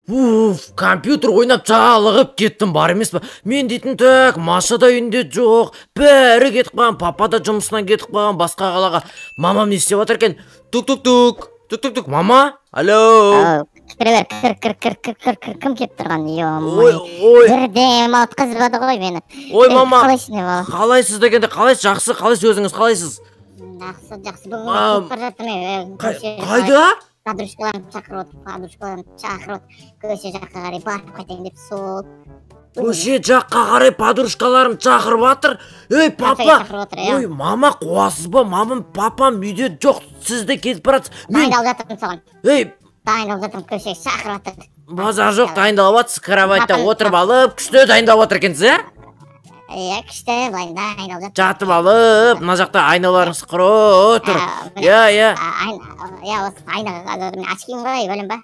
Уф, компьютер ойнап жалығып кеттім, бар емес па? Мен дейтін так, Маша да үйінде жоқ, бәрі кетіп қалған, папа да жұмысынан кетіп қалған, басқа қалаға. Мамам не істеп жатыр екен? Тук-тук-тук, тук-тук-тук, мама? Алло. Кіре бер, кір, кір, кір, кір, кір, кір, кім келіп тұрған? Ой, ой. Бірден алтқызбады ғой мені. Ой, мама. Қалайсың, бала? Қалайсыз дегенде, қалайсыз? Жақсы, қалайсыз өзіңіз, қалайсыз? Жақсы, жақсы. Бүгін кетіп бара жатырмын. Қайда? Подружкаларым шақырып отыр, подружкаларым шақырып отыр. Көше жаққа қарай барып қайтайын деп сол. Көше жаққа қарай подружкаларым шақырып жатыр. Ей, папа. Ой, мама, қуасыз ба? Мамам, папам үйде жоқ. Сіз де кетіп баратсыз. Мен дайындалып жатырмын соған. Ей, дайындалып жатырмын, көшеге шақырып жатыр. Базар жоқ, дайындалып жатсыз, кроватьта отырып алып, күшті дайындалып жатыр екенсіз, ә? Иә, күшті, былай дайындалып жатыр. Жатып алып, мына жақта айналарыңыз құры тұр. Иә, иә. Иә, осы айнаға мен очкиім ғой, бөлем ба?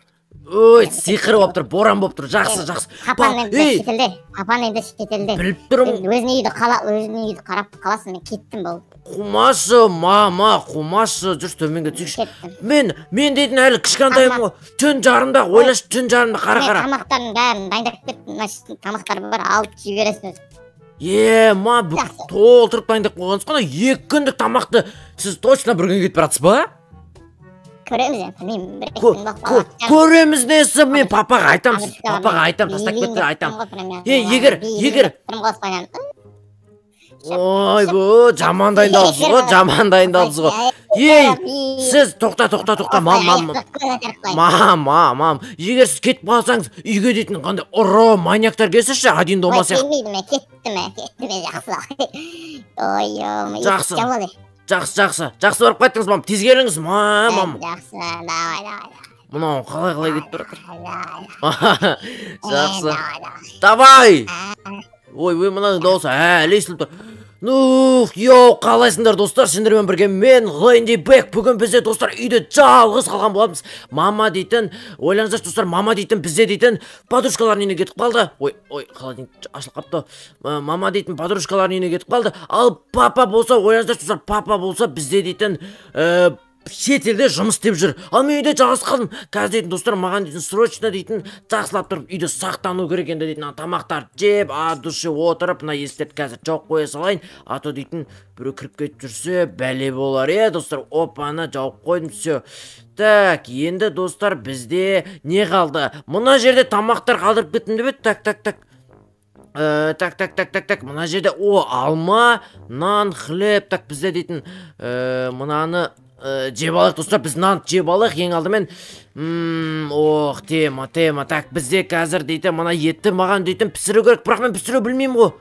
Ой, сиқыр болып тұр, боран болып тұр. Жақсы, жақсы. Папаң енді шетелде. Папаң енді шетелде. Біліп тұрмын. Өзің үйді қала, өзің үйді қарап қаласың, мен кеттім болды. Қумашы, мама, қумашы, жүрші төменге түсейікші. Мен дейтін әлі кішкентаймын ғой. Түн жарымда, ойлашы, түн жарымда, қара, қара. Тамақтардың бәрін дайындап кеттім. Мына тамақтар бар, алып жей бересің өзің. Е, ма, толтырып дайындап қойғансыз ғой, 2 күндік тамақты сіз точно бір күнге кетіп баратсыз ба? Көреміз енді, білмеймін, бір күн болып қалады. Көреміз несі, мен папаға айтам, папаға айтам, тастап кетті, айтам. Е, егер. Ой, бұ, жаман дайындалыпсыз ғой, жаман дайындалыпсыз ғой. Ей, сіз тоқта, тоқта, тоқта, мам, мам, мам, мам, мам, егер сіз кетіп қалсаңыз, үйге дейтін қандай ұры, маньяктар келсінші, один дома сияқты. Ой, келмейді ме, кетті ме, кетті ме, жақсы. Ой, жақсы, жақсы, жақсы, жақсы барып қайттыңыз, мам, тез келіңіз, мам. Жақсы, давай, давай. Мынау қалай-қалай кетіп тұр? Жақсы. Давай! Ой, ой, мынаның дауысы әлі естіліп тұр. Ну, йоу, қалайсыңдар, достар? Сендермен бірге мен, Лэнди Бек. Бүгін бізде, достар, үйде жалғыз қалған боламыз. Мама дейтін, ойлаңыздаршы, достар, мама дейтін, бізде дейтін подружкаларының үйіне кетіп қалды. Ой, ой, холодильник ашылып қапты. Мама дейтін подружкаларының үйіне кетіп қалды. Ал папа болса, ойлаңыздаршы, достар, папа болса бізде дейтін шетелде жұмыс істеп жүр. Ал мен үйде жалғыз қалдым. Қазір дейтін, достар, маған дейтін срочно дейтін жақсылап тұрып үйде сақтану керек енді дейтін. Тамақтар жеп, от души отырып, мына есіктерді қазір жауып қоя салайын. А то дейтін біреу кіріп кетіп жүрсе, бәле болар, е, достар. Опаны жауып қойдым, все. Так, енді, достар, бізде не қалды? Мына жерде тамақтар қалдырып кеттім деп еді. Так, так, так. Так, так, так, так, так. Мына жерде, о, алма, нан, хлеб. Так, бізде дейтін мынаны жеп алайық, достар, біз нан жеп алайық ең алдымен. Ох, тема, тема. Так, бізде қазір дейтін мына етті маған дейтін пісіру керек, бірақ мен пісіру білмеймін ғой.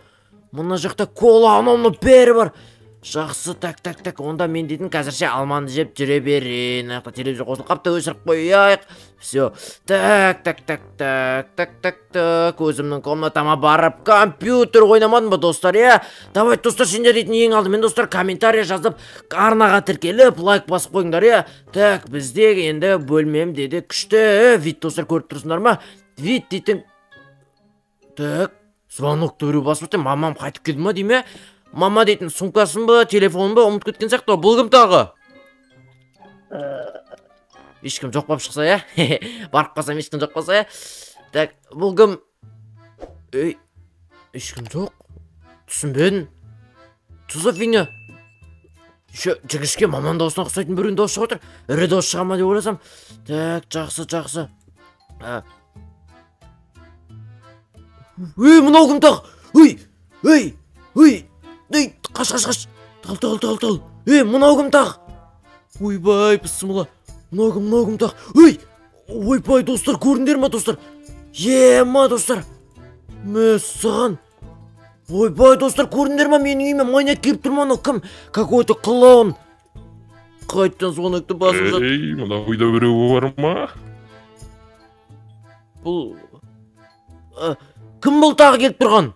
Мына жақта кола, анау мынау бәрі бар. Жақсы, так, так, так. Онда мен дейтін қазірше алманы жеп жүре берейін. Мына жақта телевизор қосылып қапты, өшіріп қояйық. Все. Так, так, так, так, так, так, так. Өзімнің комнатама барып компьютер ойнамадым ба, достар, е? Давай, достар, сендер дейтін ең алдымен, достар, комментарий жазып, арнаға тіркеліп, лайк басып қойыңдар, е? Так, бізде енді бөлмем деді күшті вид, достар, көріп тұрсыңдар ма? Вид дейтін. Так, звонокты біреу басып отыр. Мамам қайтып келді ма дейме? Мама дейтін сумкасын ба, телефонын ба ұмытып кеткен сияқты. Бұл кім тағы? Ешкім жоқ болып шықса, иә? Барып қалсам ешкім жоқ болса, иә? Так, бұл кім? Ей, ешкім жоқ. Түсінбедім. Что за фигня? Еще жіңішке маманың дауысына ұқсайтын біреудің дауысы шығып отыр. Ірі дауыс шыға ма деп ойласам. Так, жақсы, жақсы. Ей, мынау кім тағы? Ей, ей, ей. Ей, қаш, қаш, қаш. Тығыл, тығыл, тығыл, тығыл. Ей, мынау кім тағы? Ойбай, бісмілла. Мынау кім, мынау кім тағы? Ей, ойбай, достар, көрдіңдер ма, достар? Ема, достар. Мәссаған. Ойбай, достар, көрдіңдер ма? Менің үйіме маньяк келіп тұр ма? Анау кім? Какой-то клоун. Қайтадан звонокты басып жатыр. Ей, мынау үйде біреу бар ма? Бұл кім бұл тағы келіп тұрған?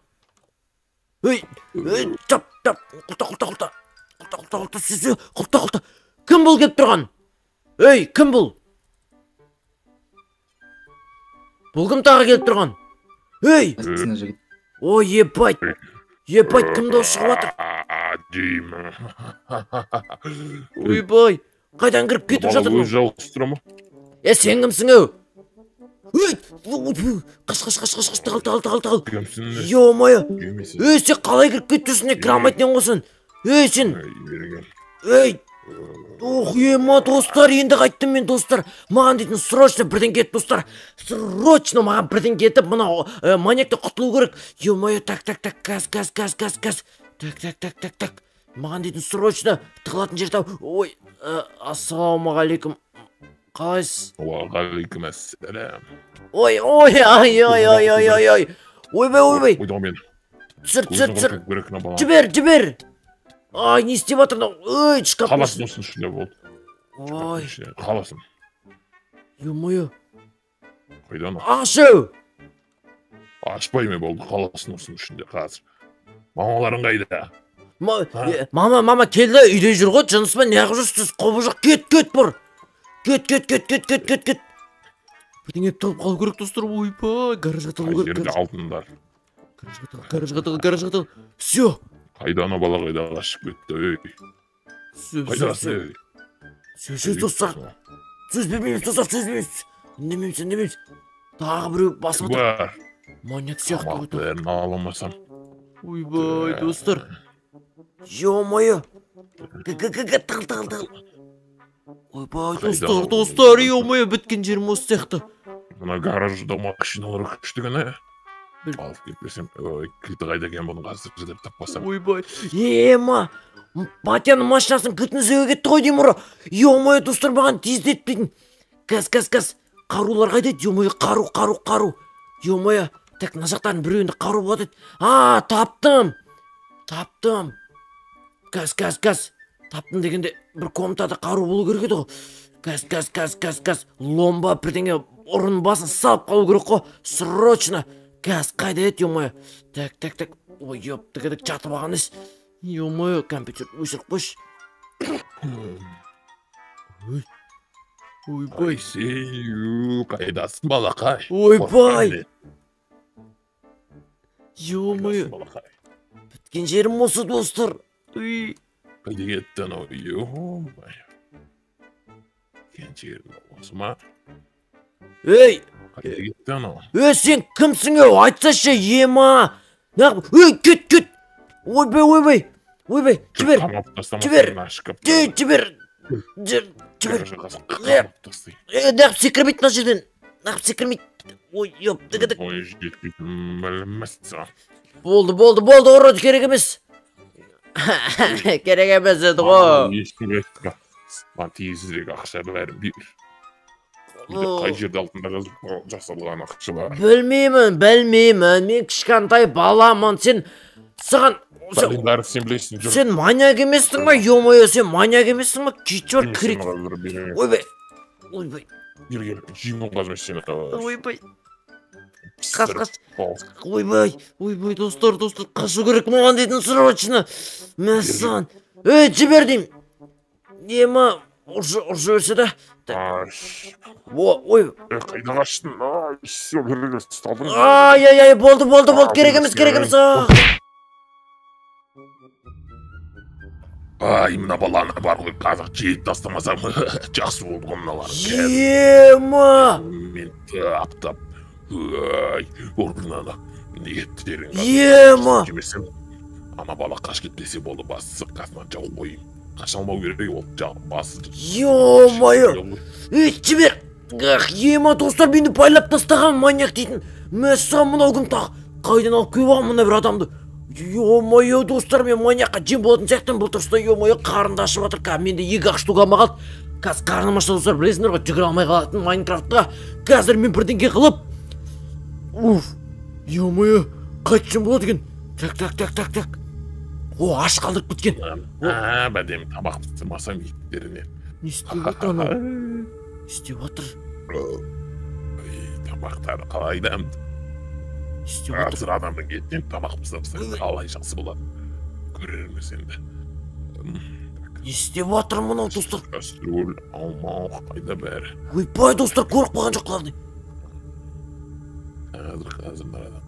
Ей, ей, тап, тап, құлта, құлта, құлта, құлта, құлта, құлта, сүзі, құлта, құлта. Кім бұл келіп тұрған? Ей, кім бұл? Бұл кім тағы келіп тұрған? Ей! Ой, ебать, ебать, кім дауыс шығып жатыр? Деймін. Ойбай, қайдан кіріп кетіп жатыр? Өзі жалғыз тұра ма? Е, сен кімсің, ау? Ей, қаш, қаш, қаш, қаш, қаш, тығыл, тығыл, тығыл, тығыл. Ё-моё. Ей, сен қалай кіріп кеттің, кіре алмайтын едің ғой сен. Ей, сен. Ей. Ох, ема, достар, енді қайттым мен, достар. Маған дейтін срочно бірдеңе ет, достар. Срочно маған бірдеңе етіп, мына маньяктан құтылу керек. Ё-моё, так, так, так, газ, газ, газ, газ, газ. Так, так, так, так, так. Маған дейтін срочно тығылатын жер тап. Ой, ассалаумағалейкум. Қалайсыз? Уағалейкум ассалам. Ой, ой, ай, ой, ой, ой, ой, ой. Ойбай, ойбай. Түсір, түсір, түсір. Жібер, жібер. Ай, не істеп жатыр мынау? Ой, шкаф. Қаласын осының ішінде болды. Ой. Қаласын. Ё-моё. Қайда анау? Ашу. Ашпай ма болды, қаласын осының ішінде қазір. Мамаларың қайда? Мама, мама келді, үйде жүр ғой, жыныс па, неғып жүрсіз? Құбыжық, кет, кет бұр. Кет, кет, кет, кет, кет, кет, кет. Бірдеңе тығылып қалу керек, достар. Ойбай, гаражға тығылу керек. Қай жерде алтындар? Гаражға тығыл, гаражға тығыл, гаражға тығыл. Всё. Қайда анау бала, қайда қашып кетті, ей. Всё, всё, всё. Всё, всё, достар. Сөз бермейміз, достар, сөз бермейміз. Үндемейміз, үндемейміз. Тағы біреу басып отыр. Маньяк сияқты ғой. Бәрін ала алмасам. Ойбай, достар. Ё-моё. Г-г-г-г, тығыл, тығыл, тығыл. Ойбай, достар, достар, ё-моё, біткен жерім осы сияқты. Мына гаражда машиналар күшті екен, ә? Алып кетпесем, ой, кілті қайда екен бұның қазір іздеп таппасам. Ойбай, ема, батяның машинасын кілтін іздеуге кетті ғой деймін ұры. Ё-моё, достар, маған тездетіп дейтін. Газ, газ, газ, қарулар қайда еді? Ё-моё, қару, қару, қару. Ё-моё, так, мына жақтардың біреуінде қару болады еді. А, таптым. Таптым. Газ, газ, газ. Таптым дегенде бір комнатада қару болу керек еді ғой. Газ, газ, газ, газ, газ. Ломба бірдеңе ұрын басын салып қалу керек қой. Срочно. Газ қайда еді, ё-моё. Так, так, так. Ой, ёптігідік жатып алған іс. Ё-моё, компьютер өшіріп қойшы. Ой. Ойбай. Қайдасың, балақай? Ойбай. Ё-моё. Біткен жерім осы, достар. Үй. Қайда кетті анау, ё-моё. Біткен жерім осы ма? Ей! Қайда кетті анау? Ей, сен кімсің, ей? Айтсайшы, ема! Неғып? Ей, кет, кет! Ойбай, ойбай! Ойбай, жібер! Жібер! Ей, жібер! Жібер! Ей, неғып секірмейді мына жерден? Неғып секірмейді? Ой, ёптігідік. Ой, жетпейтін білмесің. Болды, болды, болды, ұры, керек емес. Керек емес еді ғой. Ешкімге айтпа. Маған тезірек ақша бәрін бер. Қай жерде алтында жасалған ақшалар? Білмеймін, білмеймін. Мен кішкентай баламын. Сен саған сен білесің, жүр. Сен маньяк емессің ба? Ё-моё, сен маньяк емессің ба? Кетші бар, керек. Ойбай. Ойбай. Бері кел, жеймін қазір сені. Ойбай. Қаш, қаш. Ойбай, ойбай, достар, достар, қашу керек маған дейтін срочно. Мәссаған. Ей, жібер деймін. Ема, ұршы өлсе де. Ой. Қайда қаштың? Ай, все, бері кел, ұстадым. Ай, ай, ай, болды, болды, болды, керек емес, керек емес. Ай, мына баланы бар ғой, қазір жейіп тастамасам, жақсы болды ғой мыналар. Ема! Мен таптап. Ай, орнына ниеттерін Ема! жемесем, ана бала қашып кетпесе болды, бастысы қасынан жауып қояйын. Қаша алмау керек, ол басы. Ё-моё! Ей, жібер! Ах, ема, достар, мені байлап тастаған маньяк дейтін. Мәссаған, мынау кім тағы? Қайдан алып келіп алған мына бір адамды? Ё-моё, достар, мен маньякқа жем болатын сияқтымын бұл тұрыста. Ё-моё, қарымды ашып жатыр. Қазір менде 2-ақ штука қалды. Қазір қарным ашса, достар, білесіңдер ғой, жүгіре алмай қалатын Майнкрафтқа. Қазір мен бірдеңе қылып, уф, ё-моё, қайтсем болады екен. Так, так, так, так, так. О, аш қалдырып кеткен. А, бәдем тамақ пісірмасам иттеріне. Не істеп жатыр анау? Не істеп жатыр? Тамақтары қалай дәмді. Не істеп жатыр? Қазір адамның етінен тамақ пісірсең қалай жақсы болады. Көрерміз енді. Не істеп жатыр мынау, достар? Кастрюль, алмау, қайда бәрі? Ойбай, достар, көріп қалған жоқ главный. Қазір, қазір, мына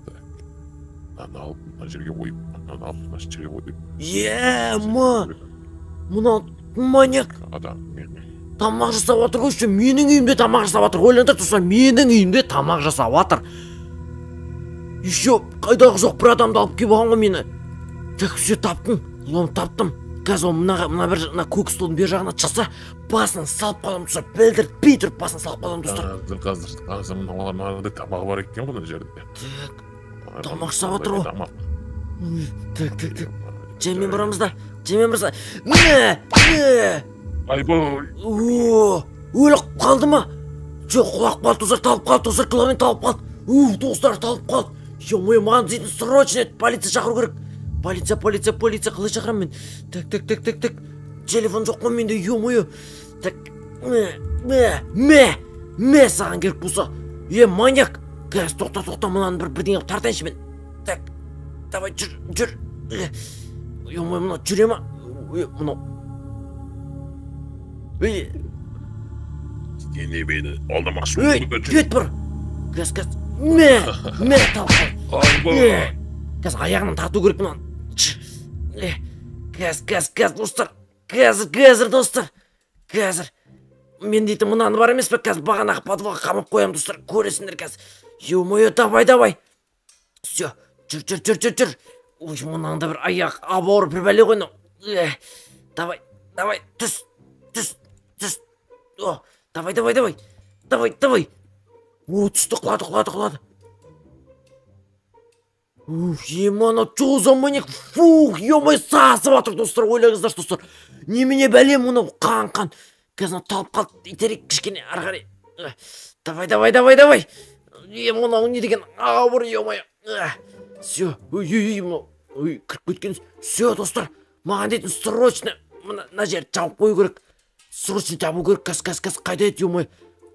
мынаны алып, мына жерге қойып, мынаны алып, мына жерге қойып. Ема! Мына маньяк. Адам. Тамақ жасап жатыр ғой, еще менің үйімде тамақ жасап жатыр. Ойлаңдар, достар, менің үйімде тамақ жасап жатыр. Еще қайдағы жоқ бір адамды алып келіп алған ғой мені. Так, все, таптым, лом таптым. Қазір ол мына мына бір мына көк столдың бер жағына шықса, басын салып қаламын, достар. Білдіртпей тұрып басын салып қаламын, достар. Қазір, қазір, қазір мыналар тамағы бар екен ғой мына жерде. Так, тамақ жасап жатыр ғой. Тамақ. Ой, так, так, так. Жаймен барамыз да, жаймен барса. Мә, мә. Айбай. О, өліп қалды ма? Жоқ, құлап қалды, достар, талып қалды, достар, главный талып қалды. Уф, достар, талып қалды. Ё-моё, маған дейтін срочно полиция шақыру керек. Полиция, полиция, полиция, қалай шақырамын мен? Так, так, так, так, так. Телефон жоқ қой менде, ё-моё. Так, мә, мә, мә, мә, саған керек болса. Е, маньяк. Қазір, тоқта, тоқта, мынаны бір бірдеңе қылып тартайыншы мен. Так, давай, жүр, жүр. Ё-моё, мынау жүре ма? Е, мынау. Ей, Сен мені алдамақшы ей, болдың. Кет бір. Газ, газ. Мә, мә, талып қалды. Айбай. Қазір аяғынан тарту керек мынаны. Е, газ, газ, газ, достар. Қазір, қазір, достар. Қазір. Мен дейтін мынаны бар емес пе, қазір бағанағы подвалға қамап қоямын, достар. Көресіңдер қазір. Ё-моё, давай, давай. Все, жүр, жүр, жүр, жүр, жүр. Ой, мынаның да бір аяқ ауыр бір бәле ғой мынау. Давай, давай, түс, түс, түс. О, давай, давай, давай. Давай, давай. О, түсті, құлады, құлады, құлады. Уф, ема, анау чё за маньяк? Фух, ё-моё, сасып жатыр, достар, ойлаңыздаршы, достар. Немене бәле мынау, қан, қан. Қазір мынау талып қалды, итерейік кішкене ары қарай. Давай, давай, давай, давай. Е, мынау не деген ауыр, ё-моё. Все, ой, ой, ой, мынау, ой, кіріп кеткен. Все, достар, маған дейтін срочно мына мына жерді жауып қою керек. Срочно жабу керек. Қазір, қазір, қазір, қайда еді, ё-моё?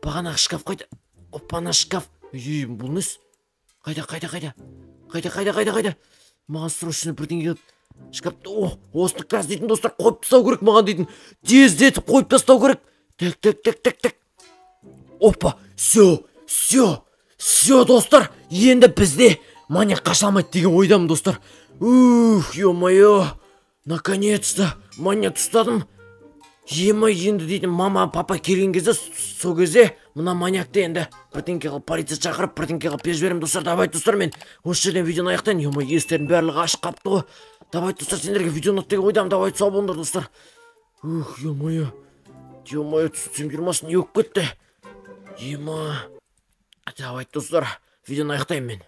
Бағанағы шкаф қайда? Опа, ана шкаф. Ей, бұл несі? Қайда, қайда, қайда? Қайда, қайда, қайда, қайда? Маған срочно бірдеңе келді. Шкафты, о, осыны қазір дейтін, достар, қойып тастау керек маған дейтін. Тездетіп қойып тастау керек. Так, так, так, так, так. Опа, все, все, все, достар. Енді бізде маньяк қаша алмайды деген ойдамын, достар. Ух, ё-моё. Наконец-то маньяк ұстадым. Ема, енді дейтін мама, папа келген кезде, сол кезде мына маньякты енді бірдеңке қылып полиция шақырып, бірдеңке қылып беріп жіберемін, достар. Давай, достар, мен осы жерден видеоны аяқтайын. Ё-моё, есіктердің барлығы ашық қалыпты ғой. Давай, достар, сендерге видео ұнады деген ойдамын. Давай, сау болыңдар, достар. Ух, ё-моё. Ё-моё, түсім жиырмасын не болып кетті? Ема. Давай, достар, видеоны аяқтаймын мен.